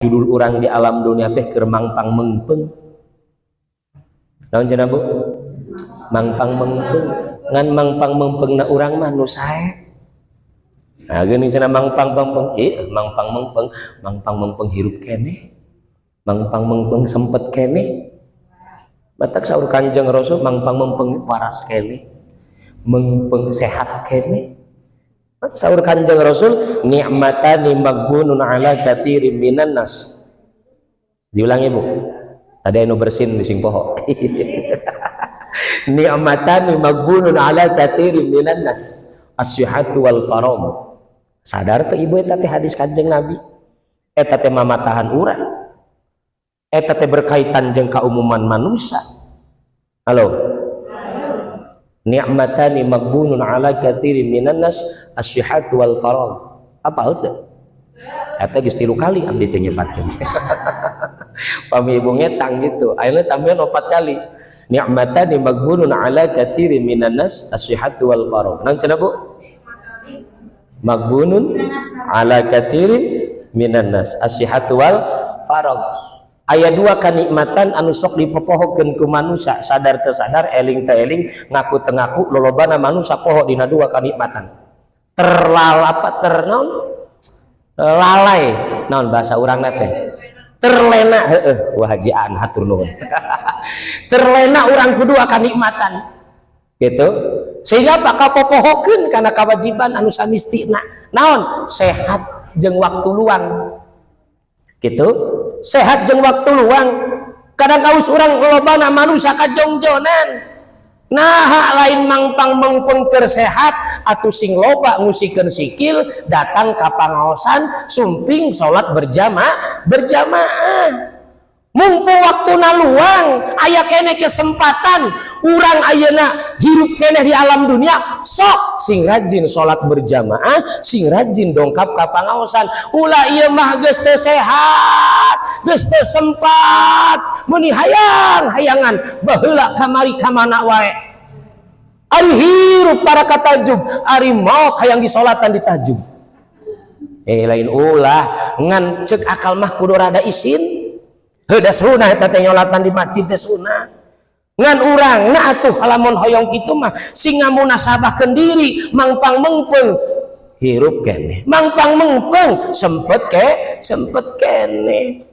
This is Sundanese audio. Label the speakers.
Speaker 1: Judul urang di alam dunia teh keur mangpang meungpeung. Naon cenah, Bu? Mangpang meungpeung. Ngan mangpang meungpeungna urang mah nu sae. Nah, geuning cenah mangpang meungpeung, ih, mangpang meungpeung, mangpang meungpeung hirup keneh. Mangpang meungpeung sempet keneh. Matak saur Kanjeng Rasul, mangpang meungpeung waras keneh. Meungpeung sehat keneh. Saur Kanjeng Rasul, ni'matani maghbunun ala katsirin minan nas. Diulangi, Bu. Tadi anu bersin di sing poho. Ni'matani maghbunun ala katsirin minan nas. As-sihhatu wal faragh. Sadar teu Ibu eta teh hadis Kanjeng Nabi? Eta teh mamatahan urang. Eta teh berkaitan jeung kaumuman manusia. Halo. Ni'matani maghbunun ala katsirin minan nas, as-sihhatu wal faragh. Apal teu? Eta geus 3 kali abdi teh nyebatkeun. Pami Ibu ngetang gitu. Ayeuna tambahan 4 kali. Ni'matani maghbunun ala katsirin minan nas, as-sihhatu wal faragh. Naon cenah, Bu? Maghbunun ala katsirin minan nas, as-sihhatu wal faragh. Aya dua kanikmatan anu sok dipopohokeun ku manusia, sadar teu sadar, eling teu eling, ngaku teu ngaku, lolobana manusia poho dina dua kanikmatan. Terlalapa, ternaon, lalai, naon bahasa urangna teh, terlena, heeh, wah, Haji An, hatur nuhun. Terlena urang ku dua kanikmatan gitu, sehingga apa, kapopohokeun kana kewajiban anu samistina. Naon? Sehat jeung waktu luang gitu. Sehat jeung waktu luang. Kadang kaus urang lobana manusia kajongjonan. Nah, lain mangpang meungpeung keur sehat atuh, sing loba ngusikeun sikil datang ka pangaosan, sumping salat berjamaah, berjamaah. Mumpung waktuna luang, aya keneh kesempatan urang ayeuna hirup keneh di alam dunia, sok sing rajin salat berjamaah, sing rajin dongkap ka pangaosan. Ulah ieu mah geus teu sehat, geus teu sempat, meuni hayang hayangan baheula kamari ka mana wae. Ari hirup para katajub, ari maot hayang disolatan di tajub. Eh, lain ulah, ngan cek akal mah kudu rada isin. Heuda sunah eta teh, nyolatan di masjid teh sunah. Ngan urang na atuh lamun hoyong kitu mah sing ngamunasabahkeun diri mangpang meungpeung hirup keneh. Mangpang meungpeung sempet ke, sempet keneh.